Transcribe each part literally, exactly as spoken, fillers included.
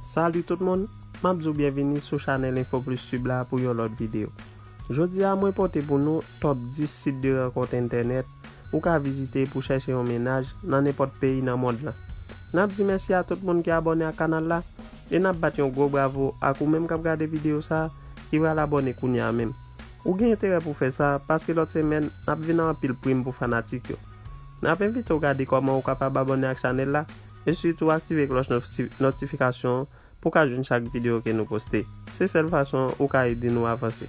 Salut tout moun, m ap di w byenvini sou chanèl Info Plus Tube la pou yon lòt videyo. Jodi a, mwen pote pou nou top dis sit de rankont entènèt ou ka vizite pou chèche yon mennaj nan nenpòt peyi nan mond lan. N ap di mèsi a tout moun ki abòne ak kanal la, e n ap bat yon gwo bravo ak ou menm k ap gade videyo sa a ki pral abòne kounye a menm. Ou gen enterè pou fè sa, paske lòt semèn, n ap vin ak anpil prim pou fanatik yo. N ap envite w gade kòman ou kapab abòne ak chanèl la, e sitou aktive klòch noti-, notifikasyon an pou w ka jwenn chak videyo ke nou poste. Se sèl fason ou ka ede nou avanse.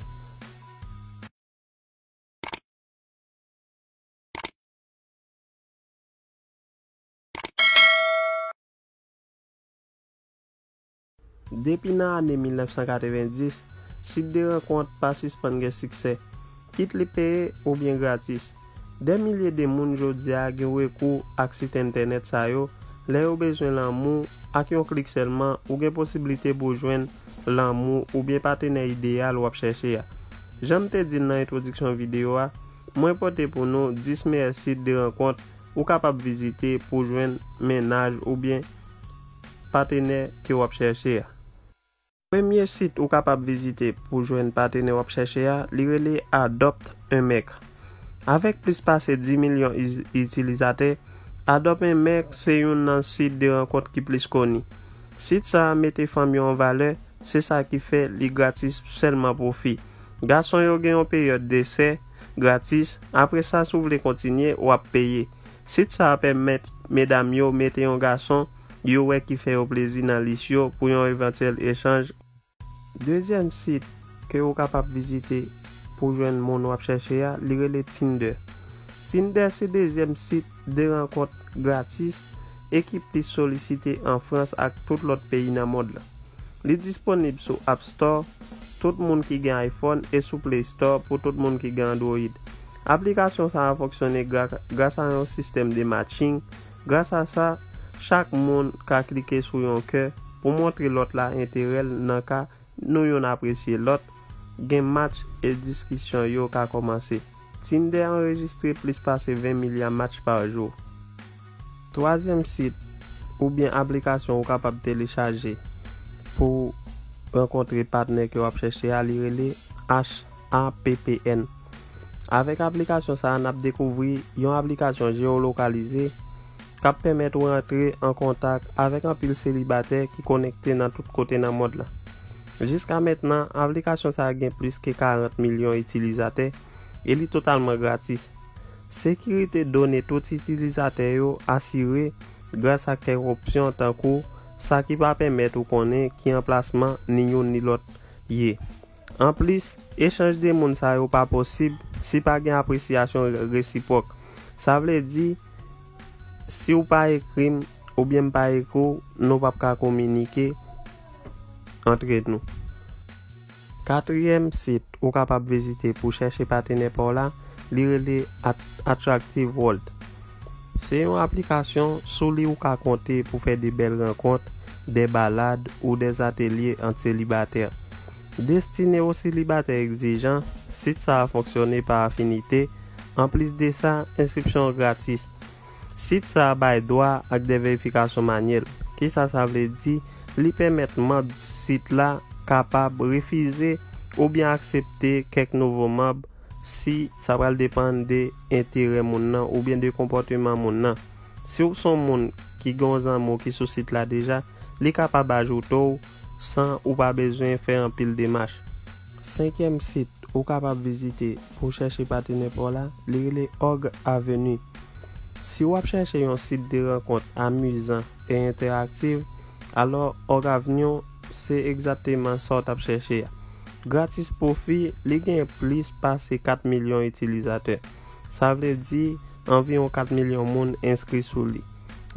Depi nan ane mil nèf san katrevenndis, sit de rankont pa sispann gen siksè, kit li peye oubyen gratis. Dè milye de moun jodi a gen rekou ak sit entènèt sa yo lè yo bezwen lanmou. Ak yon klik sèlman, ou gen posiblite pou w jwenn lanmou oubyen patenè ideyal w ap chèche a. Jan m te di l nan entwodiksyon videyo a, mwen pote pou nou dis meyè sit de rankont ou kapab vizite pou w jwenn mennaj oubyen patenè ke w ap chèche a. Premye sit ou kapab vizite pou jwenn patenè w ap chèche a, li rele Adopt un Mec. Avèk plis pase dis milyon iz-, itilizatè, Adopt un Mec se youn nan sit de rankont ki plis koni. Sit sa a mete fanm yo an valè, se sa ki fè li gratis sèlman pou fi. Gason yo gen yon peryòd desè gratis, apre sa, si w vle kontinye, w ap peye. Sit sa a pèmèt medam yo mete yon gason yo wè ki fè yo plezi nan lis yo pou yon evantyèl echanj. Dezyèm sit ke ou kapab vizite pou jwenn moun w ap chèche a, li rele Tinder. Tinder se dezyèm sit de rankont gratis e ki plis solisite an Frans ak tout lòt peyi nan mond lan. Li disponib sou App Store, tout moun ki gen iPhone, e sou Play Store pou tout moun ki gen Android. Aplikasyon sa a fonksyone gra-, gras a yon sistèm de matching. Gras a sa, chak moun ka klike sou yon kè pou montre lòt la enterè l nan ka nou youn apresye lòt, gen match e diskisyon yo ka kòmanse. Tinder anrejistre plis pase ven milya match pa jou. Twazyèm sit oubyen aplikasyon ou kapab telechaje pou rankontre patnè ke w ap chèche a, li rele H A P P N. Avèk aplikasyon sa a, n ap dekouvri yon aplikasyon jeyolokalize k ap pèmèt ou rantre an kontak avèk anpil selibatè ki konekte nan tout kote nan mond lan. Jiska mentnan, aplikasyon sa a gen plis ke karant milyon itilizatè e li totalman gratis. Sekirite done tout itilizatè yo asire gras ak kèk opsyon tankou sa ki pa pèmèt ou konnen ki anplasman ni youn ni lòt ye. Anplis, echanj de moun sa yo pa posib si pa gen apresyasyon resipwòk. Sa vle di, si w pa ekri m oubyen m pa ekri w, nou p ap ka kominike antre nou. Katriyèm sit ou kapab vizite pou chèche patenè pa w la, li rele At-, Attractive World. Se yon aplikasyon sou li ou ka konte pou fè de bèl rankont, de balad ou de atelye ant selibatè. Destine o selibatè egzijan, sit sa a fonksyone pa afinite. Anplis de sa, enskripsyon an gratis. Sit sa a bay dwa ak de verifikasyon manyèl. Kisa sa vle di? Li pèmèt manm sit la kapab refize oubyen aksepte kèk nouvo manm si sa pral depann de enterè moun nan oubyen de konpòteman moun nan. Si w se yon moun ki gen yon zanmi w ki sou sit la deja, li kapab ajoute w san ou pa bezwen fè anpil demach. Senkyèm sit ou kapab vizite pou chèche patenè pa w la, li rele Org Avenue. Si w ap chèche yon sit de rankont amizan e entèraktif, alò Org Avenue se egzakteman sa w t ap chèche a. Gratis pou fi, li gen plis pase kat milyon itilizatè. Sa vle di, anviwon kat milyon moun enskri sou li.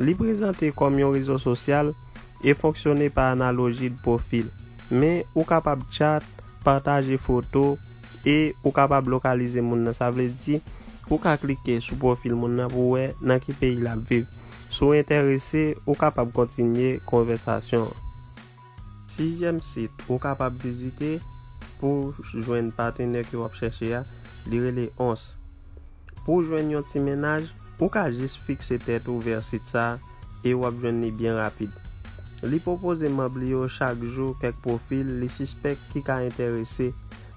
Li prezante kòm yon rezo sosyal e fonksyone pa analoji de pwofil. Men, ou kapab chat, pataje foto, e ou kapab lokalize moun nan. Sa vle di, ou ka klike sou pwofil moun nan pou w wè nan ki peyi l ap viv. Si w enterese, ou kapab kontinye konvèsasyon an. Sizyèm sit ou kapab vizite pou jwenn patenè ke w ap chèche a, li rele Once. Pou w jwenn yon ti mennaj, ou ka jis fikse tèt ou vè sit sa a e w ap jwenn li byen rapid. Li pwopoze manm li yo chak jou kèk pwofil li sispèk ki ka enterese.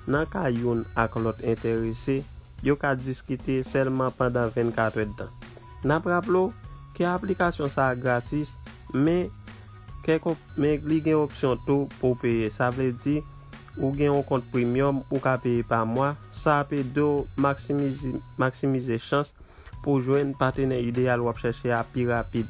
Nan ka youn ak lòt enterese, yo ka diskite sèlman pandan vennkat èdtan. N ap raple w ke aplikasyon sa a gratis, men kèk op-, men li gen opsyon tou pou w peye. Sa vle di, ou gen yon kont premyòm ou ka peye pa mwa, sa ap ede w maksimize, maksimize chans pou w jwenn patenè ideyal w ap chèche a pi rapid.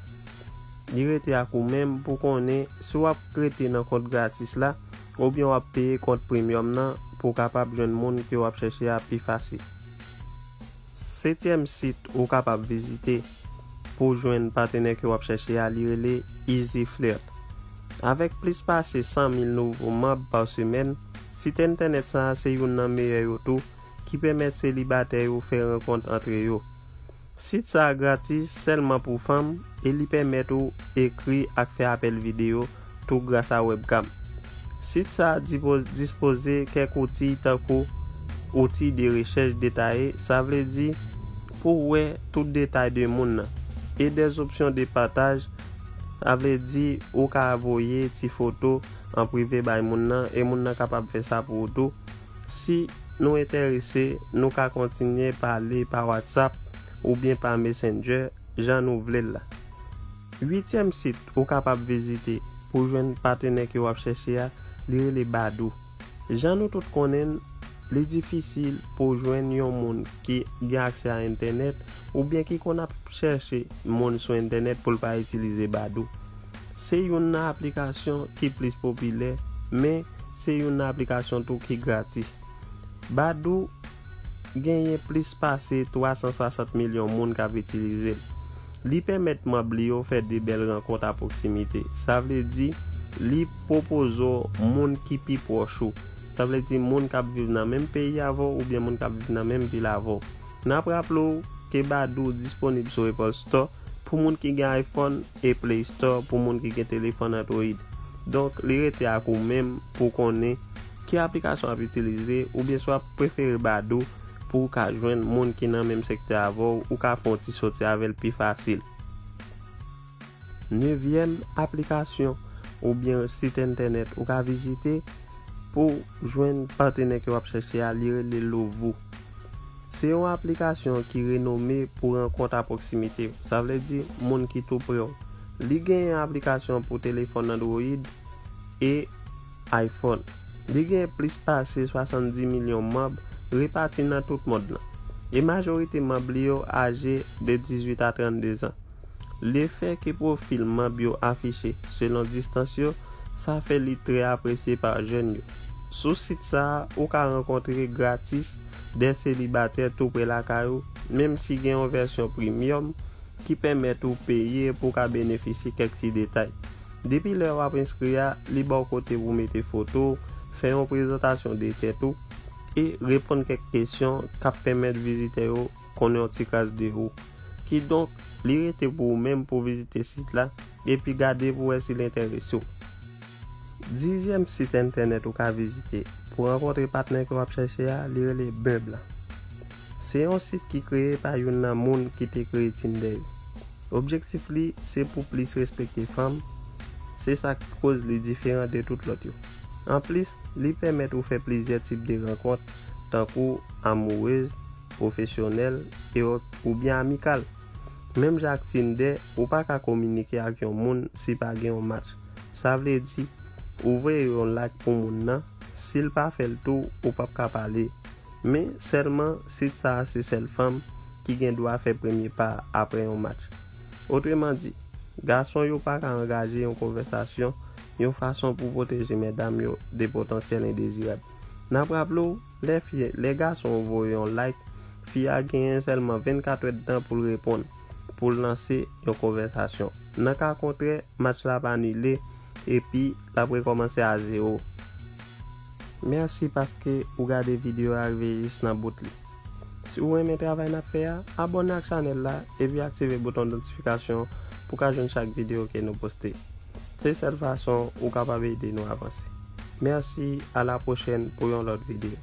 Li rete ak ou menm pou konnen si w ap rete nan kont gratis la oubyen w ap peye kont premyòm nan pou w kapab jwenn moun ke w ap chèche a pi fasil. Setyèm sit ou kapab vizite pou w jwenn patenè ke w ap chèche a, li rele Easy Flirt. Avèk plis pase san mil nouvo manm pa semèn, sit entènèt sa a se youn nan meyè yo tou, ki pèmèt selibatè yo fè rankont antre yo. Sit sa a gratis sèlman pou fanm e li pèmèt ou ekri ak fè apèl videyo tou gras a webcam. Sit sa a dipo-, dispoze kèk outi tankou outi de rechèch detaye, sa vle di pou w wè tout detay de moun nan, e dè opsyon de pataj, sa vle di ou ka voye ti foto an prive bay moun nan e moun nan kapab fè sa pou ou tou. Si nou enterese, nou ka kontinye pale pa WhatsApp oubyen pa Messenger, jan nou vle l la. Uityèm sit ou kapab vizite pou jwenn patenè ke w ap chèche a, li rele Badoo. Jan nou tout konnen l, li difisil pou w jwenn yon moun ki gen aksè a entènèt oubyen ki konn ap chèche moun sou entènèt pou l pa itilize Badoo. Se youn nan aplikasyon ki plis popilè, men se youn nan aplikasyon tou ki gratis. Badoo genyen plis pase twa san swasant milyon moun k ap itilize l. Li pèmèt manm li yo fè de bèl rankont a pwoksimite. Sa vle di, li pwopoze w moun ki pi pwòch ou. Sa vle di, moun k ap viv nan menm peyi avè w oubyen moun k ap viv nan menm vil avè w. N ap raple w ke Badoo disponib sou Apple Store pou moun ki gen iPhone e Play Store pou moun ki gen telefòn Android. Donk, li rete ak ou menm pou w konnen ki aplikasyon w ap itilize oubyen si w ap prefere Badoo pou w ka jwenn moun ki nan menm sektè avè w, ou ka fè yon ti soti avè l pi fasil. Nevyèm aplikasyon oubyen sit entènèt ou ka vizite pou w jwenn patenè ke w ap chèche a, li rele Lovoo. Se yon aplikasyon ki renome pou rankont a pwoksimite, sa vle di moun ki tou pre w. Li genyen aplikasyon pou telefòn Android e iPhone. Li gen plis pase swasanndis milyon manm repati nan tout mond lan, e majorite manm li yo aje de dizuit a trannde zan. Lefè ke pwofil manm yo afiche selon distans yo, sa fè li trè apresye pa jèn yo. Sou sit sa a, ou ka rankontre gratis de selibatè tou pre lakay ou, menm si gen yon vèsyon premyòm ki pèmèt ou peye pou w ka benefisye kèk ti detay. Depi lè w ap enskri a, li ba w kote pou w mete foto w, fè yon prezantasyon de tèt ou, e reponn kèk kesyon k ap pèmèt vizitè yo konnen yon ti kras de ou. Kidonk, li rete pou ou menm pou w vizite sit la, epi gade pou w wè si l enterese w. Dizyèm sit entènèt ou ka vizite pou rankontre patnè ke w ap chèche a, li rele Bumble. Se yon sit ki kreye pa youn nan moun ki te kreye Tinder yo. Objektif li se pou plis respekte fanm, se sa k koz li diferan de tout lòt yo. Anplis, li pèmèt ou fè plizyè tip de rankont, tankou amourez, pwofesyonèl, e oubyen amikal. Menm jan ak Tinder, ou pa ka kominike ak yon moun si pa gen yon match. Sa vle di, ou voye yon like pou moun nan, si l pa fè l tou, ou p ap ka pale. Men sèlman sit sa a se sèl fanm ki gen dwa fè premye pa a apre yon match. Otreman di, gason yo pa ka angaje yon konvèsasyon yon fason pou pwoteje medam yo de potansyèl endezirab. N ap raple w, lè fi, lè gason voye yon like, fi a genyen sèlman vennkat èdtan pou l reponn, pou l lanse yon konvèsasyon. Nan ka kontrè, match la ap anile, epi l ap rekòmanse a zewo. Mèsi paske ou gade videyo a rive jis nan bout li. Si w renmen travay n ap fè a, abòne ak chanèl la epi aktive bouton notifikasyon pou w ka jwenn chak videyo ke nou poste. Se sèl fason ou kapab ede nou avanse. Mèsi, a la pwochèn pou yon lòt videyo.